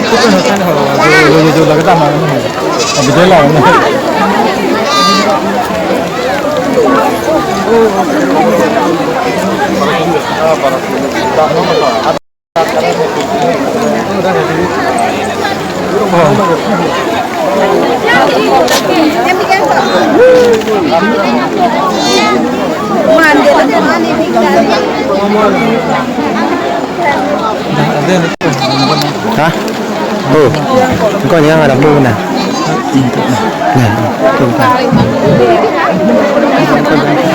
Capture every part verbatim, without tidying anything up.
Itu kan hotel ho, jo, jo, jo, jo, lagi taman. Abis itu lah. Ha? Oh, kau ni yang ada bu na? Nah, tuh, kan.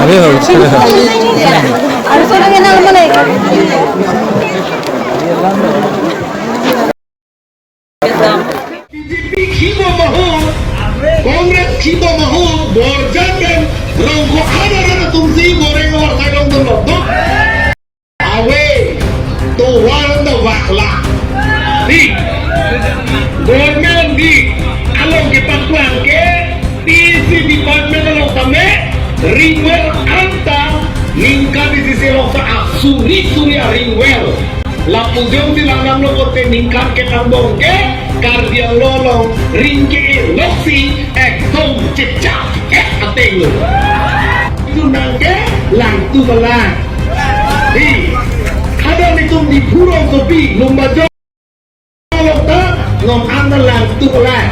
Abe ho, abe ho. Harus orang kenal mana ya? B J P khibo maho, Congress khibo maho, borjan pen rongko ada ada tumsi goreng war sai long dun lo. Duk. Away. Tovar the wakla. Di. Government di. Along ke pakuan ke P C department along kami ring well anta ningkan di sisi along sa asuri suri a ring well. Lapu jongsi langdamlo pulote ningkan ke angbong ke Karbi Anglong along ring ke-e loksi ekdom chechak ek ateng lo. Itu nang ke Langtuk alang. Di, kada nitum di purong kopi lumba jong lo ta, non anta Langtuk alang.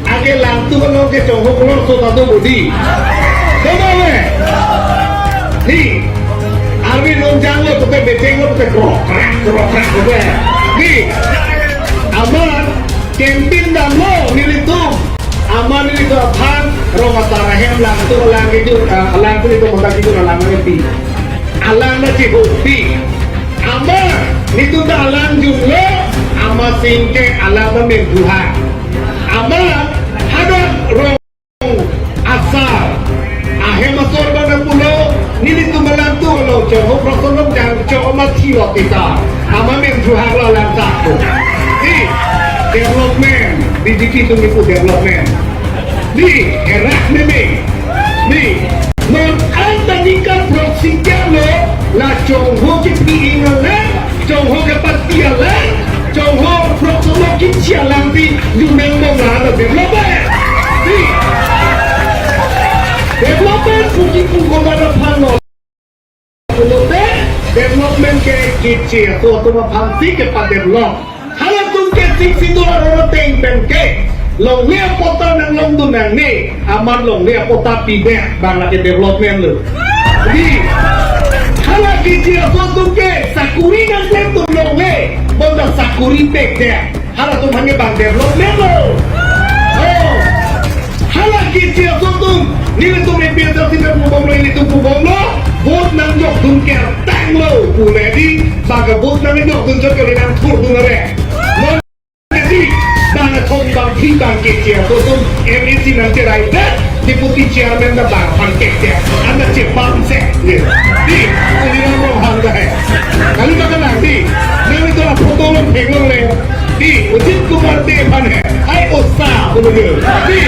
Ake Langtuk along ke chongho kolor so ta do bodi. Coba le. Ni. Arbi nung janglo pulote bejenglo pulote krok krak krok krak pulote. Ni. Amat campaign damlo nelitum. Amat nelitum aphan rong atar ahem Langtuk alang kejut, ah, alang kejut amat kejut alang kejut. Alang na chihopi. Amat nitum ta alang jumlo, amat singke alang na men duha. Amat hadak rong asar. Ahem asor bang na pulo, nelitum alang tu lo, chongho prokson jang chongho amat thilo tita. Amat men duha lo alang ta. Di, development, B J P atum ni pu development. Di, herak meme. Di, non anta ningkan prok singkang lo, la chongho ke pi ing alang, chongho ke party alang, chongho prok somok kichi alang di, jumeng bong la ada development. Di, development puji pu koma na phan lo. Pulote development ke kichi aso atum aphan si kepadevelop. Halatum ke sik situ arong ateng pen ke longle apota nanglong dun nangne, amat longle apota pidet bang lake development lo. Di, hala kichi aso atum ke sakuri nangklem dun longle, bonta sakuri pekdet. Halatum hanya bang development lo. Oh. Hala kichi aso atum, nelitum A P H L C pen pubomlo, nelitum pubomlo, vote nangjok dun kertang lo, pule di, bang vote nangjok dun chot kali nangthur dun are. Non di, bang athom bang phi bang kichi aso atum, M A C nangcheraidet, Deputy Chairman ta bang aphan kekte, anta chepam se, ye. Di, uli nang rong hang da hai. Kali makan nang di, nang itu la photo lo pheng lo le. Di, Ujit Kumar Dey aphan he. Hai osa, pulo de. Di,